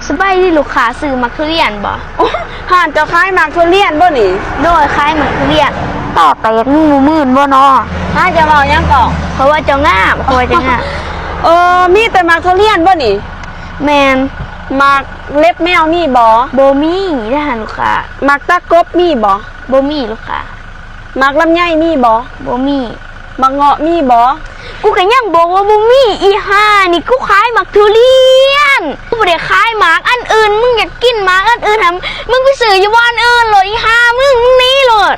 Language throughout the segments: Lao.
ສະບາຍດີລູກຄ້າ ຊື້ໝາກທຸລຽນບໍ່? ໂອ້ ຮ້ານເຈົ້າຂາຍໝາກທຸລຽນບໍ່ນີ້? ໂດຍ ຂາຍໝາກທຸລຽນ. ຕາແຕກ ມຶງບໍ່ມື່ນບໍ່ນໍ? ຮະ ເຈົ້າເວົ້າຫຍັງເກາະ? ຂ້ອຍວ່າເຈົ້າງາມ ຂ້ອຍວ່າເຈົ້າງາມ. ເອີ ມີແຕ່ໝາກທຸລຽນບໍ່ນີ້? ແມ່ນ. ໝາກເລັບແມວມີບໍ່? ບໍ່ມີເດ້ຫັ້ນລູກຄ້າ. ໝາກຕາກົບມີບໍ່? ບໍ່ມີລູກຄ້າ. ໝາກລຳໄຍມີບໍ່? ບໍ່ມີ. ໝາກເງາະມີບໍ່? ກູກະຍັງບອກວ່າບໍ່ມີ ອີຫ່ານີ້ ກູຂາຍໝາກທຸລຽນ ກູບໍ່ໄດ້ຂາຍໝາກອັນອື່ນ. ມຶງຢາກກິນໝາກອັນອື່ນຫັ້ນ ມຶງໄປຊື້ຢູ່ບ່ອນອື່ນໂລດ ອີຫ່າມຶງ ມຶງໜີໂລດ.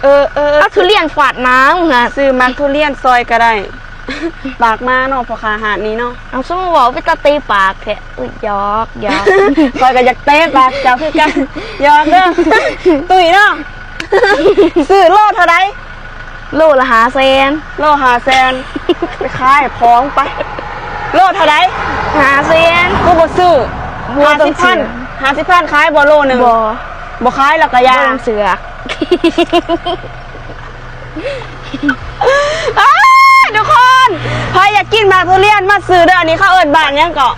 ເອີໆ ເອົາທຸລຽນຟາດໜ້າມຶງຫັ້ນ. ຊື້ໝາກທຸລຽນຊ່ອຍກະໄດ້. ປາກມາເນາະ ພໍ່ຄ້າຮ້ານນີ້ເນາະ. ເອົາ ສະມມຸດເວົ້າເປັນຕາເຕະປາກແທ້. ອຸ້ຍ ຫຍອກ ຫຍອກ. ຂ້ອຍກະຢາກເຕະປາກເຈົ້າຄືກັນ. ຫຍອກເດີ ຕຸ້ຍເນາະ. ຊື້ໂລເທົ່າໃດ? ໂລລະຫ້າແສນ. ໂລຫ້າແສນ ໄປຂາຍຂອງໄປ. ໂລເທົ່າໃດ? ຫ້າແສນ. ກູບໍ່ຊື້. ບໍ່ຕ້ອງຊື້. ຫ້າສິບພັນ ຫ້າສິບພັນຂາຍບໍ່ໂລໜຶ່ງ? ບໍ່. ບໍ່ຂາຍລະກະຢ່າ. ບໍ່ຕ້ອງເຊື່ອ. ອ້າ ທຸກຄົນ ໃຜຢາກກິນໝາກທຸລຽນມາຊື້ເດີ. ອັນນີ້ເຂົາເອີ້ນບ້ານຫຍັງເກາະ?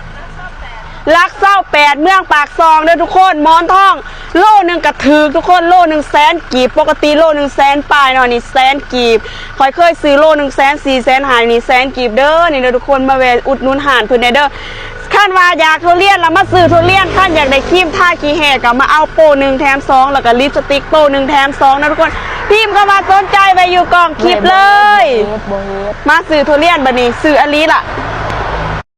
ຫຼັກຊາວແປດ ເມືອງປາກຊ່ອງເດີທຸກຄົນ. ໝອນທອງ ໂລໜຶ່ງກະຖືກທຸກຄົນ ໂລໜຶ່ງແສນກີບ. ປົກກະຕິໂລໜຶ່ງແສນປາຍເນາະ ນີ້ແສນກີບ. ຂ້ອຍເຄີຍຊື້ໂລໜຶ່ງແສນ ສີ່ແສນຫ້າ ນີ້ແສນກີບເດີ. ນີ້ເດີທຸກຄົນ ມາແວ່ອຸດໜູນຮ້ານເພິ່ນແດ່ເດີ. ຄັນວ່າຢາກທຸລຽນລະມາຊື້ທຸລຽນ ຄັນຢາກໄດ້ຄຣີມທາຂີ້ແຮ້ກະມາເອົາໂປ້ໜຶ່ງແຖມສອງ ລະກະລິບສະຕິກໂປ້ໜຶ່ງແຖມສອງນະທຸກຄົນ. ພິມຄຳວ່າສົນໃຈໄວ້ຢູ່ກ້ອງຄລິບເລີຍ. ບໍ່ເຮັດ ບໍ່ເຮັດ. ມາຊື້ທຸລຽນບາດນີ້ ຊື້ອີ່ຫຼີລະ.